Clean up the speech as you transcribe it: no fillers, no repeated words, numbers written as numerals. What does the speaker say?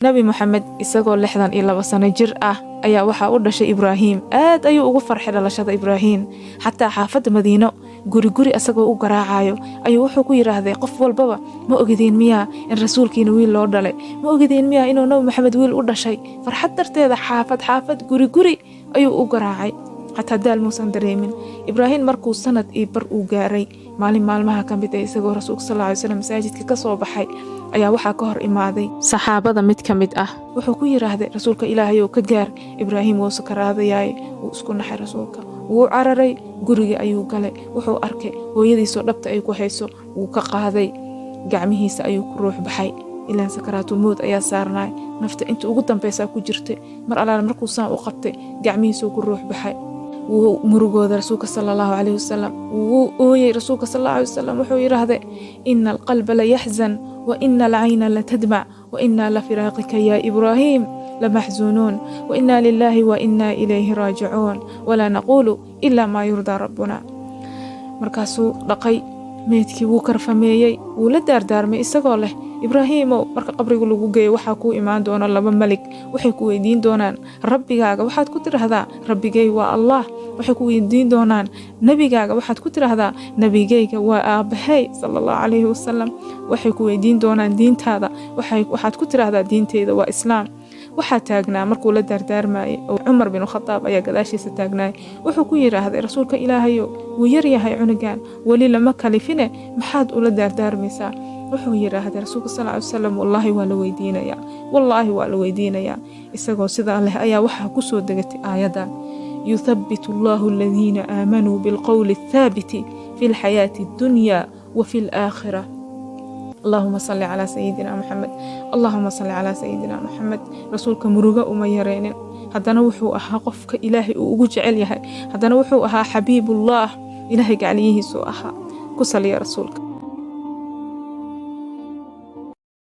Nabi Moxamed isagoo 62 sano jir ah ayaa waxaa u dhashay Ibraahim. Aad ayuu ugu farxay dhalashada Ibraahim. Xataa xaafadda Madiino guri guri isagoo u garaacayo ayuu wuxuu ku yidhaahday qof walbaba: "Ma ogideen miyaa in rasuulkiina wiil loo dhalay? Ma ogideen miyaa inuu Nabi Maxamed wiil u dhashay?" Farxad darteeda xaafad xaafad, guri guri ayuu u garaacay, xataa daal muusan dareemin. Ibraahim markuu sanad iyo bar uu gaaray, maalin maalmaha ka mid ee isagoo rasuulka sal ly slam masaajidka ka soo baxay ayaa waxaa ka hor imaaday saxaabada mid ka mid ah. Wuxuu ku yidhaahday: "Rasuulka Ilaahayow, ka gaar Ibraahim, wuu sakaraadayaay." Wuu isku naxay rasuulka, wuu cararay, guriga ayuu galay. Wuxuu arkay hooyadiisoo dhabta ay ku hayso. Wuu ka qaaday, gacmihiisa ayuu ku ruux baxay. Ilaan sakaraatulmowd ayaa saarnaay, nafta inta ugu dambaysaa ku jirtay. Mar allaale markuu saan u qabtay, gacmihiisuu ku ruux baxay. Wuu murugooda rasuulka sala Allahu caleyhi wasalam, wuu ooyey rasuulka sal allahu alay wasalam. Wuxuu yidhaahday: "Ina alqalba la yaxzan wa ina alcayna la tadmac wa inaa la firaaqika yaa Ibraahim lamaxzuunuun wa inaa lilaahi wa inaa ilayhi raajicuun walaa naquulu ilaa maa yurdaa rabbuna." Markaasuu dhaqay meydkii, wuu karfameeyey, wuu la daardaarmay isagoo leh: "Ibraahiimow, marka qabriga lagu geeyo waxaa kuu imaan doona laba malig. Waxay ku weydiin doonaan rabbigaaga. Waxaad ku tidhaahdaa: 'Rabbigay waa Allah.' Waxay ku weydiin doonaan nebigaaga. Waxaad ku tidhaahdaa: 'Nebigayga waa aabbahay, sala Allahu calayhi wasalam.' Waxay ku weydiin doonaan diintaada. Waxaad ku tidhaahdaa: 'Diinteyda waa Islaam.'" Waxaa taagnaa markuu la daardaarmayay oo Cumar bin Khadaab ayaa gadaashiisa taagnaay. Wuxuu ku yidhaahday: "Rasuulka Ilaahayow, wuu yaryahay cunugan, weli lama kalifine, maxaad ula daardaarmaysaa?" Wuxuu yidhaahday rasuulka sal ly wasalam: "Wallaahi waa la weydiinayaa, wallaahi waa la weydiinayaa." Isagoo sidaa leh ayaa waxaa kusoo degatay aayaddan: "Yuthabbitu Allahu aladiina aamanuu bilqowli athaabiti fi lxayaati addunya wa fi alaakhira." Allahuma salli calaa sayidina Maxamed, allahuma salli calaa sayidina Maxamed. Rasuulka murugo uma yareynin. Haddana wuxuu ahaa qofka Ilaahay uu ugu jecel yahay. Haddana wuxuu ahaa xabiibullah, Ilaahay gacliyihiisuu ahaa. Ku saliya rasuulka.